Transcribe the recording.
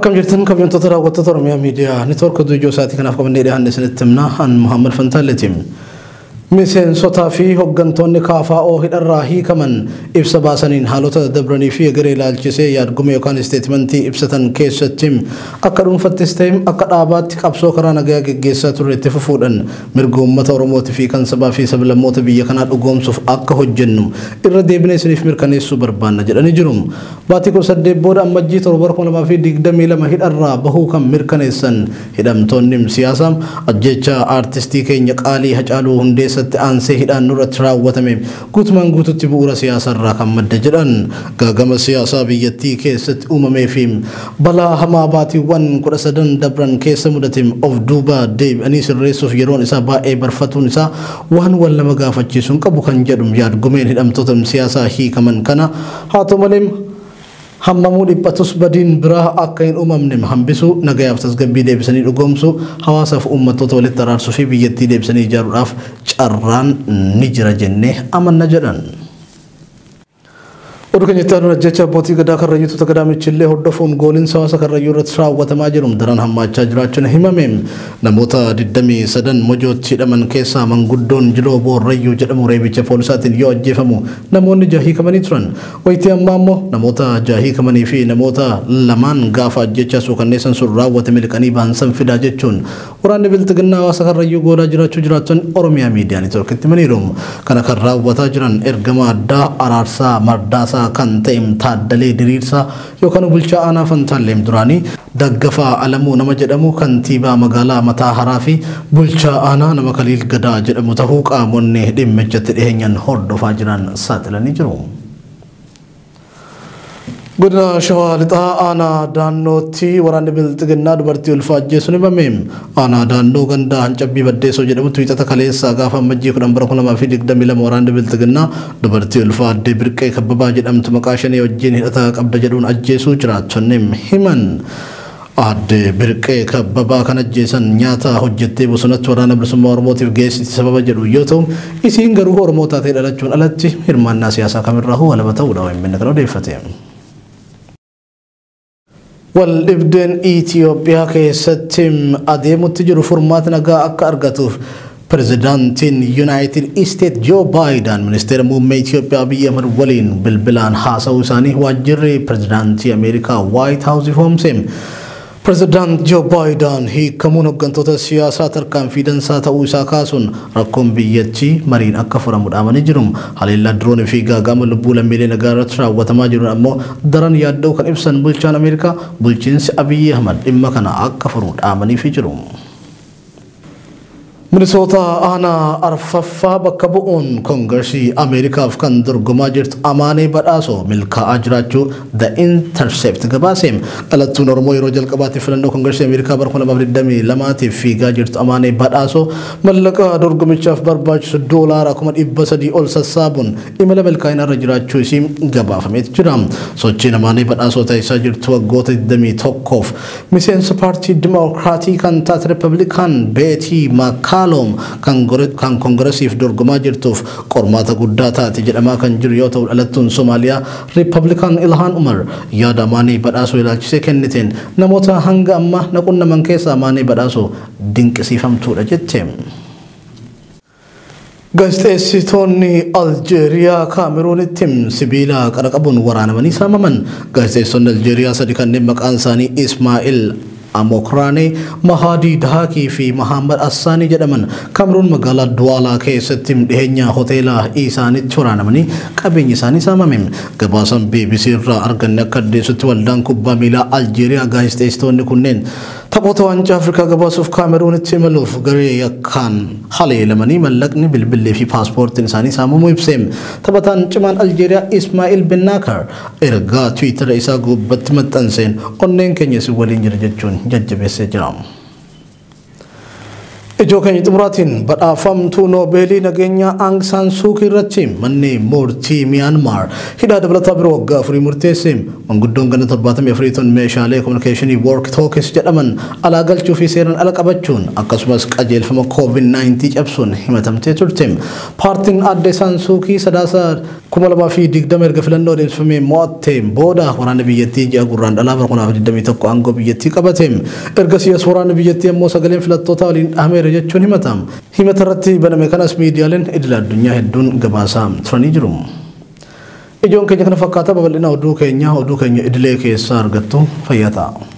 Akkam jirtan kabajamtoota daawwattoota Oromiyaa Miidiyaa Neetwoork oduu isaatii kanaaf qabannee dhiyaanne isinitti himna. An Muhammad Fantaaleeti. Miseensotaa fi hooggantoonni KFO hidharraa hiikaman ibsa baasaniin haalota dabranii fi egeree ilaalchisee yaadgume yookaan isteetmentii ibsatan keessatti akka dhuunfattis ta'e akka dhaabaatti qabsoo karaa nagayaa geggeessaa turre itti fufuudhaan mirga uummata Oromootii fi kan sabaa fi sablammoota biyya kanaa dhugoomsuuf akka hojjennu irra deebinee isiniif mirkaneessuu barbaanna jedhanii jiru. Baatii 18 booda ammajjii 7/2022 hidharraa bahuu kan mirkaneessan hidhamtoonni siyaasaa ajjecha aartistii keenya qaalii Hacaaluu Hundeessaa aansee hidhaan nurratti raawwatame guutumaan guututti bu'uura siyaasarraa kan madde jedhan gaagama siyaasaa biyyattii keessatti uumamee fi balaa hamaa baatiiwwan 13 dabran keessa mudate of duuba deebi'anii sirreessuuf yeroon isaa baay'ee barfatuun isaa waan wal nama gaafachiisuun qabu kan jedhu yaadgumeen hidhamtoota siyaasaa hiikaman kana haa ta'u malee hammamuu dhiphatus badiin biraa akka hin uumamne hambisuu nagayaaf tasgabbii deebisanii dhugoomsuu hawaasaaf uummattoota walitti araarsuu fi biyyattii deebisanii ijaaruudhaaf carraan ni jira jennee amanna jedhan. Oduu keenya itti aanuun ajjecha abbootii gadaa Karrayyuutu gadaamichillee hordofuun gooliinsa hawaasa Karrayyuu irratti raawwatamaa jiru daran hammaachaa jiraachuun himame. Namoota 23 mojootti hidhaman keessaa manguddoon Jiloo Boorrayyuu jedhamu reebicha poolisaatiin yoo ajjeefamu namoonni jaha hiikamanii turan. Wayitii ammaa immoo namoota jaha hiikamanii fi namoota lamaan gaafa ajjechaa suukanneessan sun raawwate miliqanii baansan fidaa jechuun waraanni bilxiginnaa hawaasa Karrayyuu goolaa jiraachuu jiraattonni Oromiyaa Miidiyaa Neetwoorkitti himaniiru. Kana kan raawwataa jiran ergama addaa Araarsaa Mardaasaa kan ta'e Taaddalee Diriirsaa yookaan bulchaa aanaa Fantaalleem duraanii Daggafaa Alamuu nama jedhamu kantiibaa magaalaa Mataa Haraa fi bulchaa aanaa nama Kaliil Gadaa jedhamu ta'uu qaamonni dhimmichatti dhiheenyan hordofaa jiran saaxilanii jiru. Godina Shawaa Lixaa aanaa Daannootti waraanni bilxiginnaa dubartii ulfaa ajjeesuun himame. Aanaa Daannoo gandaa Hancabbii Baddeessoo jedhamutti wiixata kaleessaa gaafa ammajjii 10 bara 2022 waraanni bilxiginnaa dubartii ulfaa addee Birqee Kabbabaa jedhamtu maqaa shanii wajjin hidhata qabda jedhuun ajjeesuu jiraattonni himan. Addee Birqee Kabbabaa kan ajjeesan nyaata hojjettee bosonatti waraana bilisummaa Oromootiif geessiti sababa jedhu yoo ta'u isiin garuu Oromoo taatee dhalachuun alatti hirmaannaa siyaasaa kamirraa walaba ta'uudha OMN kan odeeffate. Waldhibdeen Itoophiyaa keessatti adeemutti jiru furmaata nagaa akka argatuuf pirezidaantiin Yuunaayitid Isteet Joo Baayiden ministeera muummee Itoophiyaa Abiyyi Ahmad waliin bilbilaan haasa'uu isaanii waajjirri pirezidaantii Ameerikaa Waayit Haawus ifoomse. Pirezidaant Joo Baayiden hiikamuun hooggantoota siyaasaa tarkaanfii dansaa ta'uu isaa kaasuun rakkoon biyyattii mariin akka furamu dhaamanii jiru. Haleellaa diroonii fi gaaga'ama lubbuu lammiilee nagaa irratti raawwatamaa jiruun ammoo daran yaadda'uu kan ibsan bulchaan Ameerikaa bulchiinsi Abiyyi Ahmad dhimma kana akka furu dhaamaniifii jiru. Minisoota aanaa Arfaffaa bakka bu'uun Koongiresii Ameerikaaf kan dorgomaa jirtu Amaanee Badhaasoo milkaa'aa jiraachuu The Intercept gabaase. Dhalattuun Oromoo yeroo jalqabaatiif filannoo Koongiresii Ameerikaa bara 2022 fiigaa jirtu Amaanee Badhaasoo mallaqa dorgomichaaf barbaachisu $300,000 ol sassaabuun imala milkaa'ina irra jiraachuu isii gabaafameet jira. Sochiin Amaanee Badhaasoo taasisaa jirtu waggoota 21f miseensa paartii Dimookiraatii kan taate Riippablikaan Beetii Maakaalom kan Koongiresiif dorgomaa jirtuuf qormaata guddaa taate jedhamaa kan jiru yoo ta'u dhalattuun Somaaliyaa Riippablikaan Ilhaan Umar yaada Amaanee Badhaasoo ilaalchisee kenniteen namoota hanga ammaa na qunnaman keessaa Amaanee Badhaasoo dinqisiifamtuudha jette. Gaazexeessitoonni Aljeeriyaa Kaameruunitti sibiila qara qabuun waraanamanii saamaman. Gaazexeessonni Aljeeriyaa sadi kanneen maqaan isaanii Ismaa'il Amokraane, Mahadii Dahaakii fi Mahammad Assaanii jedhaman Kaameruun magaalaa Duwaalaa keessatti dhiheenya hoteela isaaniitti waraanamanii qabeenyi isaanii saamame. Gabaasaan BBC irraa arganne akka addeessutti waldaan kubbaa miilaa Aljeeriyaa gaazexeessitoonni kunneen taphoota waancaa Afrikaa gabaasuuf Kaameruunitti imaluuf garee yakkaan haleelamanii mallaqni bilbillee fi paaspoortiin isaanii saamamuu ibse. Taphataan cimaan Aljeeriyaa Ismaa'il Bennaakar ergaa Tiwiitara isaa gubbatti maxxanseen onneen keenya isin waliin jira jechuun jajjabeessee jira. Ijoo keenya xumuraatiin badhaafamtuu Noobeelii nageenyaa Aung San Suu Kyi irratti manni murtii Miyaanmaar hidhaa dabalataa biroo waggaa 4 murteesse. Manguddoon ganna 74 tun meeshaalee kominikeeshinii Work Talkies jedhaman alaa galchuu fi seeraan ala qabachuun akkasumas qajeelfama COVID-19 cabsuun himatamtee turte. Paartiin aadde San Suu Kyi sadaasa 2020 erga filannoo adeemsifamee mo'atteen booda waraanni biyyattii ji'a Gurraandhalaa bara 2021 aangoo biyyattii qabate. Ergasii as waraanni biyyattii ammoo sagaleen filattoota waliin dhahameera jechuun himata. Himata irratti baname kanas miidiyaaleen idil addunyaa hedduun gabaasaa turanii jiru. Ijoon keenya kana fakkaata. Babal'ina oduu keenya idilee keessaa argattu. Fayyaa ta'a.